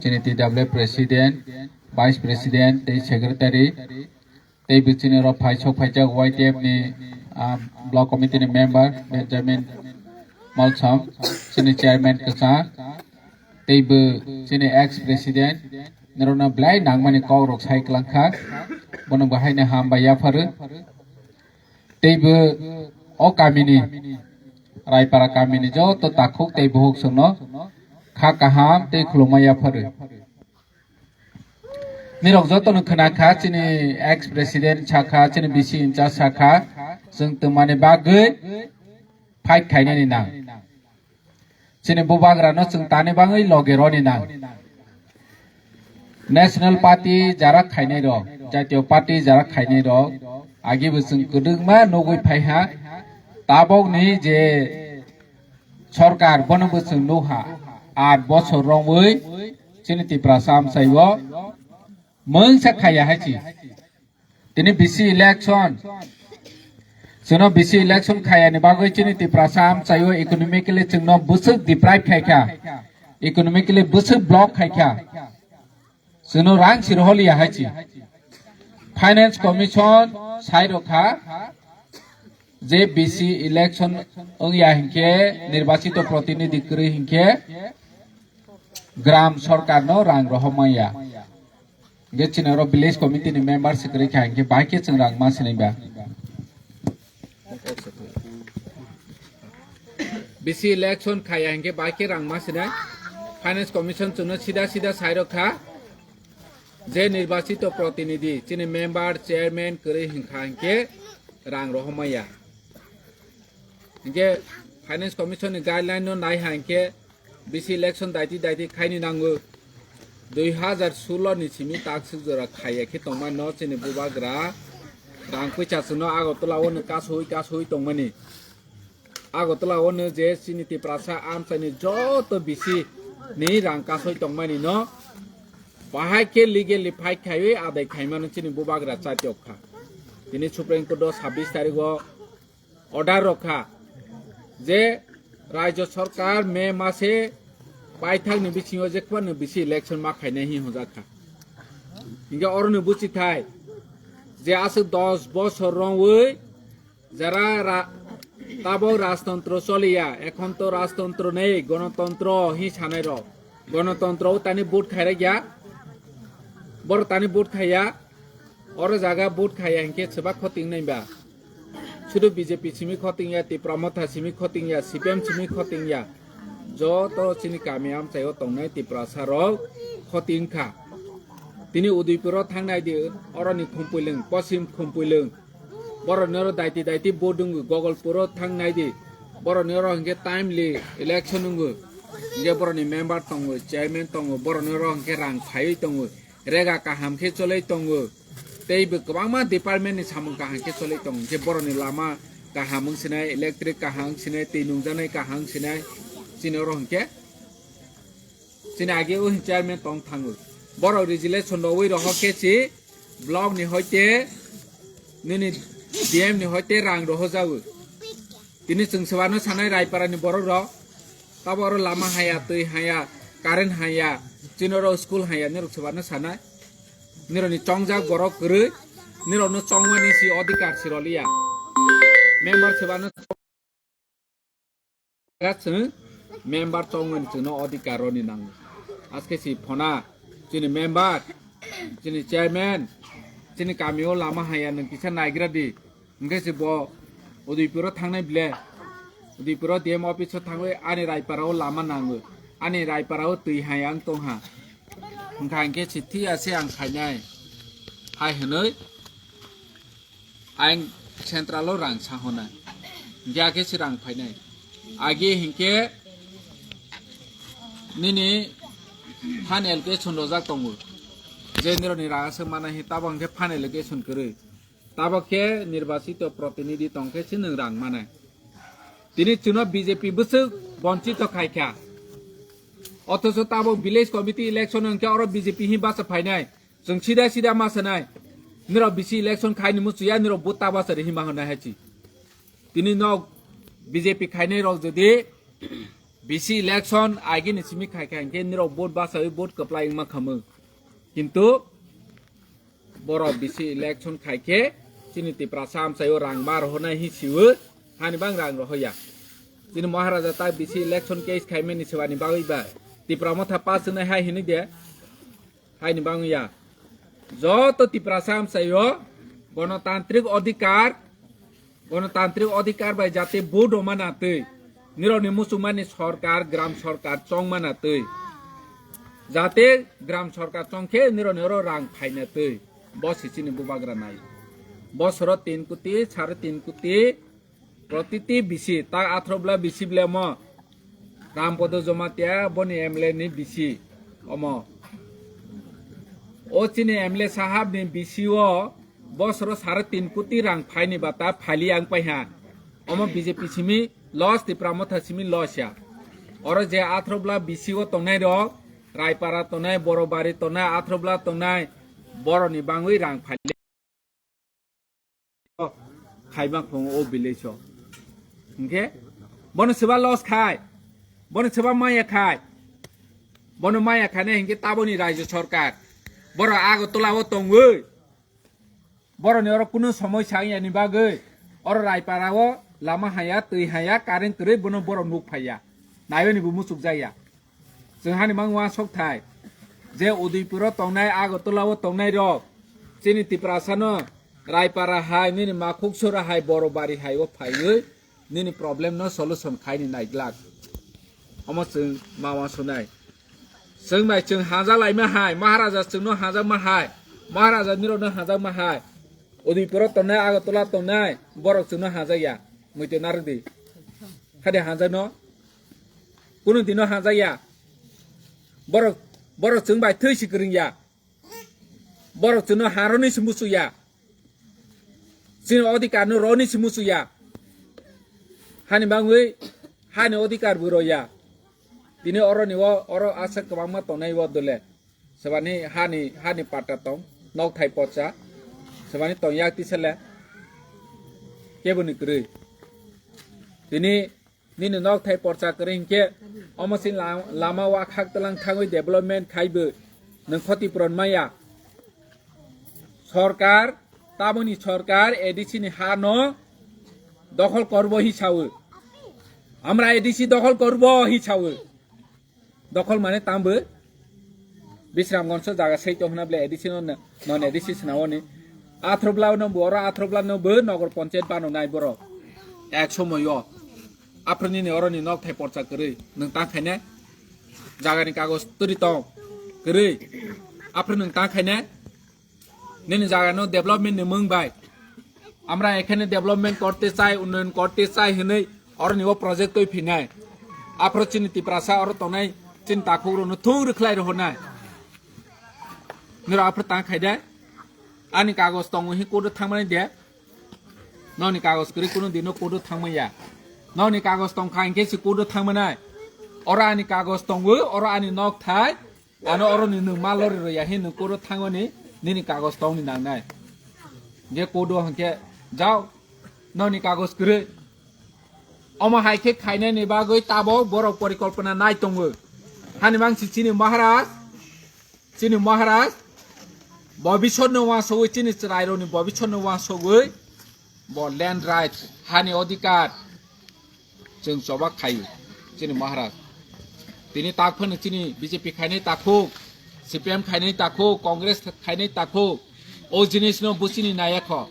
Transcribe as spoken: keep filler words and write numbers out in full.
chini T W F president, vice president tei secretary, tei bo chini oro phai sok phaijak Y T F ni, ah, block committee ni member Benjamin Malsam, chini chairman kwchang, tei bo chini ex president, norokno belai nangmani kok rok sai kwlang kha, bono bo haino hambai yapharo. Tei bo o kamini, Raipara kamini joto takhuk tei buhuk chwngno kha kaham tei khulumma yapharo. Nirok jotono khwna kha, chini ex president sakha, chini V C in charge sakha, chwng twmani bagwi fight khainani nang. Chini bubagrano chwng tani bagwi loge roni nang. National Party jara khainai rok, Jatiyo Party jara khainai rok, agi bo chwng kwdwkma nugwi phaiha. Tabokni je sorkar, bono bo chwng nukha, aat bosor romwi chini Tiprasa amchaio mungsa khaiya hai chi. Tini V C election, chwngno V C election khaiyani bagwi chini Tiprasa amchaio economically chwngno bwswk deprive khaikha, economically bwswk block khaikha. Chwngno rang si roholiya hai chi. Finance Commission sai rokha je V C election wngya hinkhe, nirbachito protinidhi kwrwi hinkhe gram sorkarno rang rohormaya. Hinkhe chini oro village committee ni member se kwrwi kha hinkhe bai khe chwng rang ma sinai ba. V C election khaiya hinkhe bai khe rang ma sinai. Finance Commission chwngno sida sida sai rokha je nirbachito protinidhi, chini member, chairman kwrwi hinkha hinkhe rang rohormaya. Hinkhe Finance Commission ni guideline no naiha hinkhe V C election daiti daiti khaini nango. Dui hazar sulo ni simi takswk jora khaiya khe tongmani no chini bubagra rang puisa chwngno Agartala o no kasui kasui tongmani. Agartala o no je chini Tiprasa amchaini joto V C ni rang kasui tongmani no bahai khe legally fight khaiwi adai khaimano chini bubagra chatiok kha. Tini Supreme Court o sabbish tarikh o order rokha je Rajya Sarkar May mase paithakni bisingo jephano V C election ma khainai hinwi hwnjak kha. Hinkhe oroni buchithai je aswk dos bosor romwi jara ra-, tabok rajtontro choliya, ekhon to rajtontro nei, gonotontro hinwi sanai rok. Gonotontro o tani vote khairakya, borok tani vote khaiya, oro jaga vote khaiya hinkhe chwbak khoting nai ba. Sudu B J P simi khoting ya, Tipra Motha simi khoting ya, C P M simi khoting ya. Joto chini kami amchaio tongnai Tiprasa rok khoting kha. Tini Udaipur o thang nai di, oroni Khumpuilwng, Poschim Khumpuilwng. Borok noro daiti daiti vote wngwi Gogolpur o thang nai di. Borok noro hinkhe timely election wngwi. Hinkhe borokni member tongo, chairman tongo, borok noro hinkhe rang phaiwi tongo. Rega kaham khe choloi tongo. Tei bo kwbangma department ni samung kaham khe choloi tongo. Hinkhe borokni lama kaham wng sinai, electric kaham wng sinai, twi nungjaknai kaham wng sinai. Chini oro hinkhe chini age o chairman tong thango. Borok resolution rogwi rohor khe si block ni hoite nini D M ni hoite rang rohor jago. Tini chwng sebano sanai Raipara ni borok rok. Tabo oro lama haya, twi haya, current haya, chini oro school haya, nirok sebano sanai. Nirok ni chongjak borok kwrwi, nirok no chongmani si odhikar si roliya. Member sebano chwng member chongmani chwngno odhikar roni nango. Aske si phona chini member, chini chairman, chini kami o lama haya nwng kisa naigra di. Hingke se bo Udaipuro thangnai ble. Udaipuro D M office o thangwi ani Raipara o lama nango. Ani Raipara o twi hai ang tongha. Hingkha hingke se thiya se ang khainai. Hai hwnwi ang central o rang sahonai. Hingke ake se rang phainai. Age hingke nini fan allocation rojak tongo. Je nironi rang aswk mana hi tabo hingke fan allocation kwrwi. Tabok khe nirbachito protinidhi tongkhe se nwng rang manai. Tini chwngno B J P bwswk bonchito khaikha. Othocho tabok village committee election hwnkhe oro B J P hi bacha phainai. Chwng sida sida ma sanai. Nirok bisi election khaini muchuya nirok vote ta bacha ri hima hwnai hai chi. Tini nok B J P khainai rok jodi B C election agini simi khai khai hwnkhe nirok vote bachawi vote kwplai wngma khamu. Kintu borok B C election khai khe chini Tiprasa amchaio rang ma rohornai hi siwo, hani bang rang rohoya. Chini Maharaja ta B C election case khaimani sebani bagwi ba Tipra Motha pass wngnai hai hinwi de. Haini bangwi ya. Joto Tiprasa amchaio gonotantrik odhikar, gonotantrik odhikar bai jate vote rwma natwi, nirokni muchungmani sorkar, gram sorkar chongma natwi, jate gram sorkar chongkhe nirokni oro rang phaina twi, bo se chini bubagra nai. Bosoro tin koti, sare tin koti, protiti B C, ta athro bla B C blemo. Rampodo Jomatia boni M L A ni B C omo. O chini M L A sahab ni B C o bosoro sare tin koti rang phaini bata phali ang paiha. Omo B J P simi loss, Tipra Motha simi loss ya. Oro je athro bla B C o tongnai rok, Raipara tongnai, Borobari tongnai, athro bla tongnai, boroni bangwi rang phali. Khaima khong o village o. Hingke bono seba loss khai, bono seba maya khai, bono maya khaine hingke taboni rajyo sorkar, boro Agartala o tongwi, boroni oro kunu somoi sa wngya ni bagwi, oro Raipara o lama haya, twi haya, current kwrwi, bono boro nuk phaiya, naiwi ni bo muchuk jaya. Chwng hani mang uansuk thai, je Udaipur o tongnai, Agartala o tongnai rok, chini Tiprasa no Raipara hai, nini Makhuk Sora hai, Borobari hai o phaiwi nini problem no solution khaini naiglak. Omo chwng ma uansuknai. Chwng bai chwng haja laima hai, Maharaja chwng no hajakma hai, Maharaja nirok no hajakma hai, Udaipur o tongnai, Agartala tongnai, borok chwng no hajakya, muitu narwk di. Hade hajakno. Kunu dino hajakya. Borok, borok chwng bai thwi si kwrwngya. Borok chwngno haroni si musuya. Chini odhikar no roni si musuya. Hani bangwi, hani odhikar bo roya. Tini oroni o, oro asa kwbangma tongnai o dole. Sebani hani, hani patta tong, nokthai pocha. Sebani tong yak tisale. Keboni kwrwi. Tini nini nokthai porcha kwrwi hinkhe omo chini la-, lama wakhak tlang thangwi development khaibo nwng khoti puron maya. Sorkar, taboni sorkar A D C ni ha no dokhol korbo hi sawi. Amra A D C dokhol korbo hi sawi. Dokhol mane tambo Bisramganj o jaga sei tong hwnna bwle A D C no, non A D C swnamoni. Athrobla no bo oro Athrobla no bo Nogor Panchayat bano nai borok. Ek somoyo. Aphro nini oroni nokthai porcha kwrwi. Nwng ta khaine jagani kagoj turi tong. Kwrwi. Aphro nwng ta khaine nini jaga no development ni mung bai. Amra ekhane development korte chai, unnoyon korte chai hinwi oroni o project twi phinai. Aphro chini Tiprasa oro tongnai chini takhuk rokno thung rwkhlai rohornai. Niro aphro tang khai de. Ani kagoj tongo hi kodo thangmani de. Noni kagoj kwrwi kunu dino kodo thangmaya. Noni kagoj tongkha hinkhe si kodo thangmanai. Oro ani kagoj tongo, oro ani nokthai. Ano oro ni nwng ma lori rwya hin nwng kodo thangoni nini kagoj tongni nangnai. Ge kodo hwnkhe jao noni kagoj kwrwi. Omo hai khe khainani bagwi tabok borok porikolpona nai tongo. Hani mangsi chini Maharaj, chini Maharaj bobisotno wansogwi, chini chwrairokni bobisotno wansogwi bo land right, hani odhikar, chwng choba khaio chini Maharaj. Tini tak phano chini B J P khainai takhuk, C P M khainai takhuk, Congress khainai takhuk. O jinisno buchini naya kho.